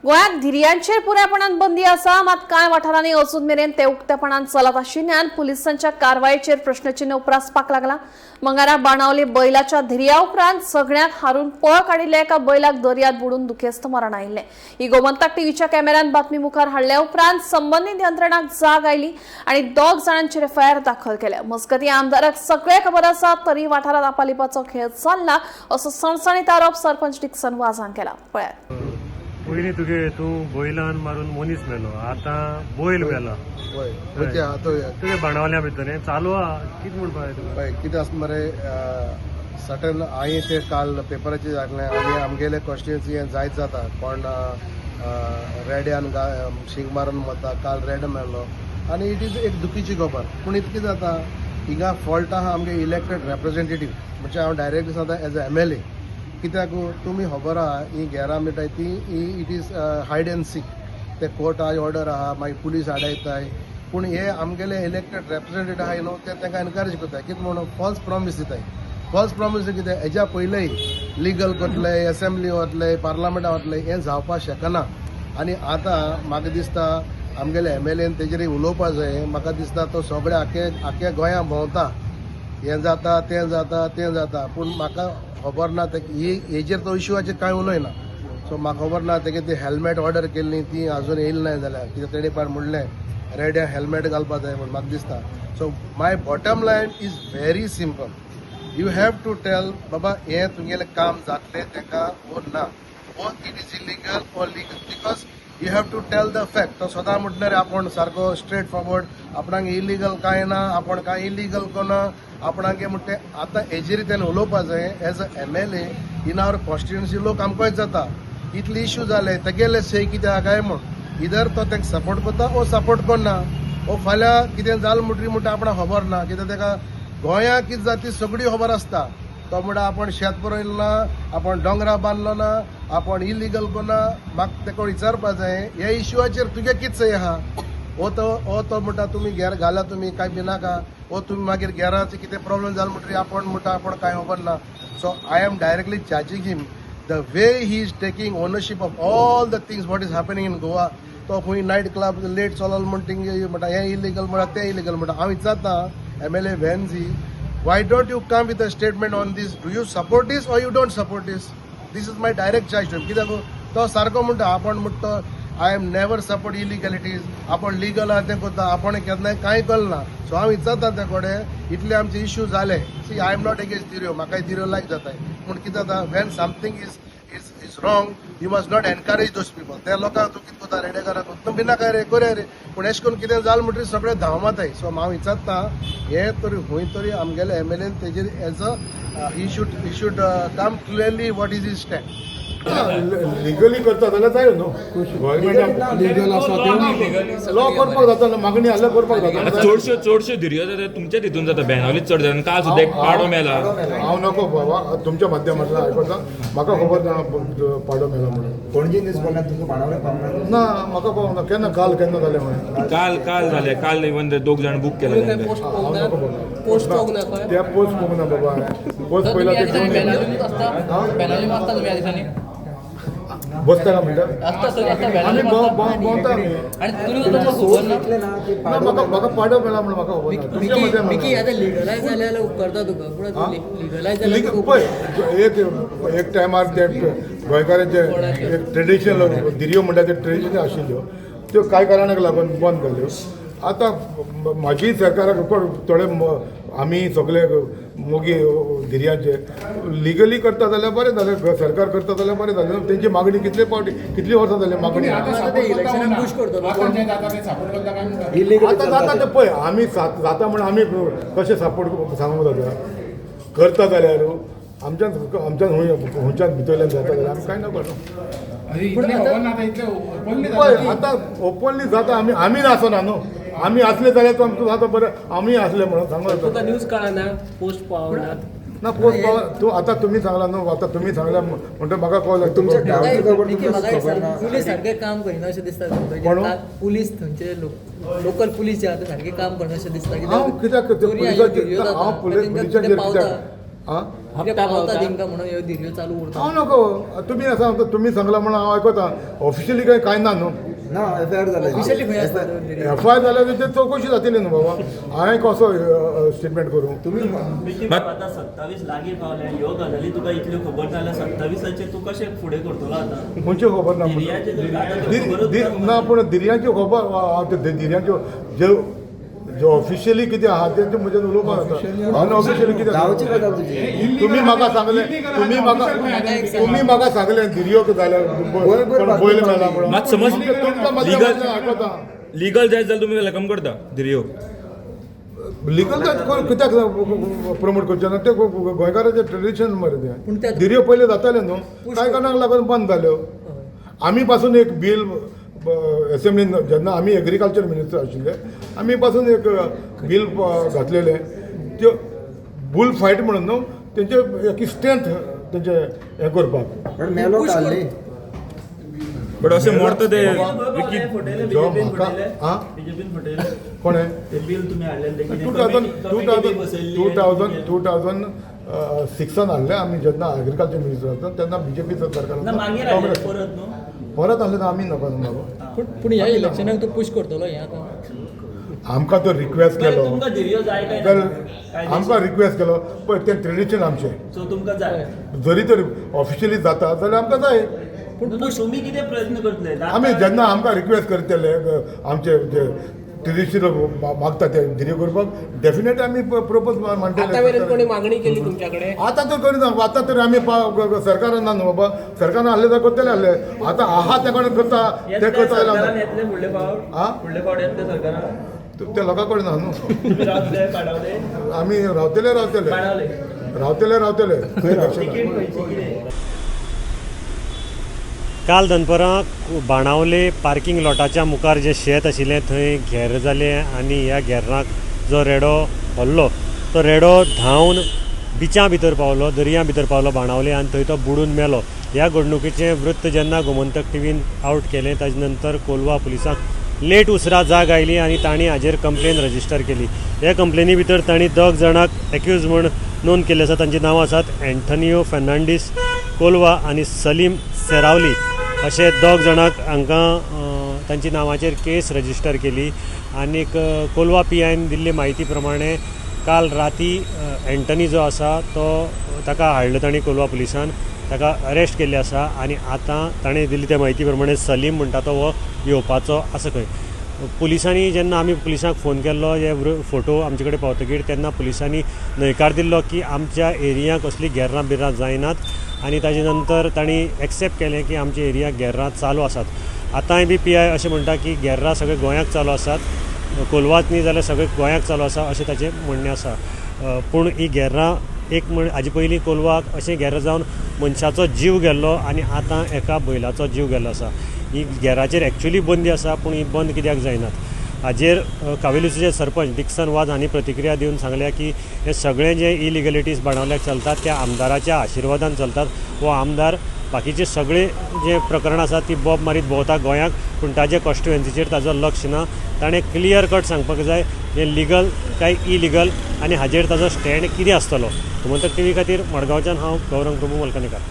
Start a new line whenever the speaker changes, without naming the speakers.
गोंयांत धिरयांचेर पुरायपणान बंदी आसा, मात कांय वाठारांनी अजून मेरेन ते उक्तेपणान चलत आशिल्ल्यान पुलिसांच्या कारवायेचेर प्रश्नचिन्ह उप्रासपाक लागला. मंगारा बाणावले बैलाच्या धिरया उपरांत सगळ्यांक हारून पळ काडिल्ल्या एका बैलाक दर्यांत बुडून दुखेस्त मरण आयिल्लें. ही गोमंतक टीव्हीच्या कॅमेऱ्यान बातमी मुखार हाडल्या उपरांत संबंदीत यंत्रणांक जाग आयली आनी दोग जाणांचेर एफआयआर दाखल केल्या. मजगतीं, आमदाराक सगळें खबर आसा तरी वाठारांत आपालिपाचो खेळ चल्ला असो सणसणीत आरोप सरपंच डिक्सन वाझान केला. पळयात.
पयलीं तुगे तूं बैलान मारून मनीस मेलो, आतां बैल मेला.
वय, खंयचे आतां?
तुगे बाणावल्या भितर हें चालू आहा, कितें म्हणपा जाय तुका?
पळय, कितें आसा मरे, सटन हांवें तें काल पेपराचेर दाखलें आनी आमगेले कॉन्स्टिट्युएन्सी हें जायत जाता. कोण रेड्यान शींग मारून वता, काल रेडो मेलो आनी it is एक दुखीची खबर. पूण इतकें जाता, हिंगा फॉल्ट आहा आमगे इलेक्टेड रेप्रेझेंटेटीव. म्हणजे हांव डायरेक्टली सांगता एज अ एमएलए, कित्याक तुमी खबर आहा, ही गेरां मिठाय ती it is hide and seek. ते कोर्टा ऑर्डर आहा, मागीर पुलीस आडायताय. पूण हे आमगेले इलेक्टेड रेप्रेझेंटेटीव आहाय न्हू, ते तांकां एनकरेज करताय. कितें म्हणून फॉल्स प्रॉमीस दिताय. फॉल्स प्रॉमीस कितें, हेज्या पयलेय लिगल करतले, एसेंब्ली वतले, पार्लमेंटा वतले, हें जावपाक शकना. आनी आतां म्हाका दिसता आमगेले एमएलएन तेजेर उलोवपा जाय. म्हाका दिसता तो सगळे आखे आख्या गोंया भोंवता, हें जाता, तें जाता, तें जाता, पूण म्हाका खबर ना ते ही हेजेर तो इशूआचेर कांय उलयना. सो म्हाका खबर ना तेगे ती हेल्मेट ऑर्डर केल्ली ती अजून येयली ना जाल्यार, कित्याक तेणे पाट म्हणलें रेड्या हेल्मेट घालपा जाय म्हूण म्हाका दिसता. So my bottom line is very simple. You have to tell बाबा हें तुगेलें काम जातलें ताका वो ना, वो it is illegal or legal, because you have to tell the fact. तो सदां म्हटल्यार आपूण सारको स्ट्रेट फॉरवर्ड, आपणाक इलिगल कांय ना, आपूण कांय इलिगल कोना आपणाक म्हणटे. आतां हेजेर तेणें उलोवपा जाय as a MLA in our constituency. लोक आमकांय जाता इतले इश्यू जाले, तेगेले सही कित्याक काय म्हूण इधर तो तांकां सपोर्ट करता ओ सपोर्ट करना. ओ फाल्यां कितें जालें म्हणटरी म्हणटा आपणाक खबर ना. कित्याक ताका गोंया कितें जाता ती सगळी खबर आसता. तो म्हणटा आपण शेत पुरयलें ना, आपण दोंगरा बांदलो ना, आपण इलिगल कोना. म्हाका तेका विचारपा जाय, ह्या इश्यूआचेर तुगे कितें सही आहा? ओ तो म्हणटा तुमी घेर घाला, तुमी कांय भिनाका. ओ तुमी मागीर घेराचे कितें प्रॉब्लेम जालो म्हणटरी आपण म्हणटा आपण कांय खबर ना. So I am directly charging him the way he is taking ownership of all the things what is happening in Goa. तो खंय नायट क्लब लेट चलल म्हण थिंग म्हणटा हें इलिगल म्हणटा, तें इलिगल म्हणटा. हांव विचारता MLA Venzy, why don't you come with a statement on this? Do you support this or you don't support this? This is my direct charge to him. कित्याक तो सारको म्हणटा आपण म्हणटा I am never support illegalities, आपण legal आहा तें करता, आपण केन्नाय कांय करना. सो हांव विचारता त्या कडेन, इतले आमचे इश्यू जाले. See, I am not against धिरयो, म्हाकाय धिरयो लायक जाताय. पूण कितें जाता, when something is wrong, you must not encourage those people. त्या लोकांक तूं कितें करता, रेडेकाराक तूं भिनाका रे, करया रे. पूण एशें करून कितें जालें म्हणटरीर सगळे धांव माताय. सो हांव विचारता, हे तरी खंय तरी आमगेले एमएलएन तेजेर as a he should come clearly what is his stand.
Legally करता जाल्यार जाय न्हू गव्हर्मेंटान.
लिगल आसा त्यो.
लॉ करपाक जाता न्हू, मागणी आसल्यार करपाक जाता.
चडश्यो चडश्यो धिरयो जाता तुमच्याच हितून जाता, बेनावलीच चड जाता आनी काल सुद्दां एक पाडो मेला.
हांव नको बाबा, तुमच्या माध्यमांतल्यान आयकता. म्हाका खबर ना पाडो मेला म्हणून.
पणजी न्यूज पडला, तुमकां बाणावले पावना?
ना, म्हाका पावना. केन्ना? काल केन्ना जालें म्हणून?
काल काल जालें, काल इवन दोग जाण बूक केले तांकां.
पोस्ट
हांव
पळोवंक
नको
ना?
बाबा.
पोस्ट पळोवंक ना खंय?
त्या पोस्ट पळोवंक ना बाबा हांवें. पोस्ट पयला ते घेवन येयले.
बेनावलीच आसता, बेनावलीम आसता तुमी ह्या दिसांनी?
बसता काय म्हणटा?
आसता सगळं आसता.
आमी
बेनावलीम आसता.
भोंवता आमी.
आनी तुमी तुमकां खबर ना?
इतलें ना की
ना, म्हाका म्हाका पाडो मेला म्हणून म्हाका खबर ना. तुमच्या
मिकी
माध्यमांतल्यान.
आतां लिगलायज जालें जाल्यार उपकारता तुका, पूण लिगलायज जाल्यार
लिग पळय, एक एक टायमार ते गोंयकारांचे एक ट्रेडिशनल धिरयो म्हणटा ते ट्रेडिशनल आशिल्ल्यो, त्यो कांय कारणाक लागून बंद जाल्यो. आतां म्हाजी सरकाराक कोण थोडे आमी सगळे मोगी धिरयांचे. लिगली करता जाल्यार बरें जालें, सरकार करता जाल्यार बरें जालें. तेंची मागणी कितले फावटी, कितली वर्सां जाली मागणी.
आतां ते इलेक्शनाक पुश करतलो.
इलिगल.
आतां जाता तें पळय, आमी जाता म्हण आमी कशें सपोर्ट सांगूंक जाता? करता जाल्यार आमच्यान आमच्यान खंय खंयच्यान भितरल्यान जाता जाल्यार आमी कांय ना करना. पळय, आतां ओपनली जाता. आमी आमी नासना न्हू, आमी आसले जाल्यार तो आमकां जाता बरें. आमी आसले म्हणून सांगूं
तुका
जाता.
न्यूज कळना, पोस्ट पावना?
ना, पोस्ट पाव तूं आतां तुमी सांगला न्हू, आतां तुमी सांगल्या म्हणटा म्हाका कळलें.
तुमच्या गांवची खबर
मिकी
तुमकां
म्हाका एक
खबर
सांग,
ना.
पुलीस सारकें काम करिना अशें दिसता तुमकां?
कोण?
पुलीस, थंयचे लोकल पुलीस जे आहा ते सारकें काम करना अशें दिसता?
हांव कित्याक
चोरी आनी
पुलिसाचेर
धिरयो जाता,
हांव
तेंकां
पुलिसाचेर
कितें पावता?
कित्याक आं
पावता तेंकां म्हणून ह्यो धिरयो चालू उरता.
हांव नको, तुमी आसा, तुमी सांगला म्हणून हांव आयकता. ऑफिशियली काय कांय ना न्हू.
ना, एफ I R जालें.
ऑफिशियली खंय आसता धिरयो?
एफ I जाल्यार तेची चवकशी जातली न्हू बाबा. हांवें कसो स्टेटमेंट करूं?
तुमी
आतां 27 लागीं पावल्या, ह्यो गजाली तुका इतल्यो खबर जाल्यार 27आचेर तूं कशें फुडें करतलो आतां?
खंयच्यो खबर ना ना, पूण धिरयांच्यो खबर धिरयांच्यो ज्यो जो ऑफिशियली कितें आहा तें म्हज्यान उलोवपाक जाता. अनऑफिशियली कितें? तुमी म्हाका सांगलें, तुमी म्हाका सांगलें धिरयो जाल्यार बैल मेला म्हणून.
मात समज
तुमकां
लिगल जायत जाल्यार तुमी welcome करता धिरयो?
लिगल कित्याक प्रमोट करचें ना? तें गोंयकाराचें ट्रेडिशन मरे तें. धिरयो पयलीं जातालें न्हू, कांय कारणाक लागून बंद जाल्यो. आमी पासून एक बील एसेंब्लीन, जेन्ना आमी एग्रीकल्चर मिनिस्टर आशिल्ले, आमी पासून एक बील घातलेलें, त्यो बुल फायट म्हणून न्हू, तेंचे एक स्ट्रेंथ तेंचे हें करपाक.
पण मेलो काल न्ही.
बट अशें मरता ते.
जो म्हाका कोणें 2006 हाडलें आमी, जेन्ना एग्रीकल्चर मिनिस्टर आसता तेन्ना बीजेपी सरकार परत हाडलें ना आमी नाका बाबा.
पूण ह्या इलेक्शनाक तूं पुश करतलो हें आतां?
आमकां तो रिक्वेस्ट केलो, आमकां रिक्वेस्ट केलो, पळय तें ट्रेडिशन आमचें जरी तर ऑफिशियली जाता जाल्यार आमकां जाय.
पूण तुमी कितें प्रयत्न करतले?
आमी जेन्ना आमकां रिक्वेस्ट करतले आमचे जे ट्रेडिशनल मागता ते धिरयो करपाक, डेफिनेट आमी प्रपोज मांडटले.
मागणी केली तुमच्या कडेन?
आतां तर करिना, आतां तर आमी सरकारान ना न्हू बाबा, सरकारान आहले जाल्यार करतले आहले, आतां आहा ते कडेन करता ते करता. त्या लोकां कडेन ना न्हू, आमी रावतले रावतले रावतले रावतले.
काल दनपरां बाणावले पार्किंग लॉटाच्या मुखार जें शेत आशिल्लें थंय घेर जालें आनी ह्या घेराक जो रेडो हल्लो तो रेडो धांवन बिचां भितर पावलो, दर्या भितर पावलो बाणावले आनी थंय तो बुडून मेलो. ह्या घडणुकेचें वृत्त जेन्ना गोमंतक टीव्हीन आवट केलें ताजे नंतर कोलवा पुलिसांक लेट उसरां जाग आयली आनी तांणी हाजेर कंप्लेन रजिस्टर केली. ह्या कंप्लेनी भितर तांणी 10 जाणांक एक्यूज म्हूण नोंद केल्ले आसा. तांची नांवां आसात एंथनियो फेर्नांडीस कोलवा आनी सलीम सेरावली अशे 2 जाणांक हांकां तांची नांवाचेर केस रजिस्टर केली. आनीक कोलवा पी आयन दिल्ले म्हायती प्रमाणे काल राती एंटनी जो आसा तो ताका हाडलो तांणी कोलवा पुलिसान, ताका अरेस्ट केल्ले आसा आनी आतां ताणें दिल्ली त्या म्हायती प्रमाणे सलीम म्हणटा तो हो येवपाचो आसा खंय. पुलिसांनी जेन्ना आमी पुलिसांक फोन केल्लो हे फोटो आमचे कडेन पावतकीर तेन्ना पुलिसांनी न्हयकार दिल्लो की आमच्या एरियांक कसली घेर्रां बिर्रां जायनात आनी ताजे नंतर तांणी एक्सेप्ट केलें की आमच्या एरियाक घेर्रां चालू आसात. आतांय बी पी I अशें म्हणटा की घेर्रां सगळे गोंयाक चालू आसात, कोलवात न्ही जाल्यार सगळे गोंयाक चालू आसा अशें ताचें म्हणणें आसा. पूण ही घेर्रां एक म्हण हाजे पयलीं कोलवाक अशें घेर्रां जावन मनशाचो जीव गेल्लो आनी आतां एका बैलाचो जीव गेल्लो आसा. ही घेराचेर एक्चुअली बंदी आसा पूण ही बंद कित्याक जायनात हाजेर कावेलूचे सरपंच डिक्सन वाज हांणी प्रतिक्रिया दिवन सांगल्या की हे सगळे जे इलिगलिटीज बाणावल्याक चलतात त्या आमदाराच्या आशिर्वादान चलतात. हो आमदार बाकीचे सगळे जे प्रकरणां आसात ती बोब मारीत भोंवता गोंयाक, पूण ताजे कॉन्स्टिट्युएन्सीचेर ताजो लक्ष ना. ताणें क्लियर कट सांगपाक जाय हें लिगल काय इलिगल आनी हाजेर ताजो स्टँड कितें आसतलो. गोमंतक टीव्ही खातीर मडगांवच्यान हांव गौरंग प्रभू मलकनेकार.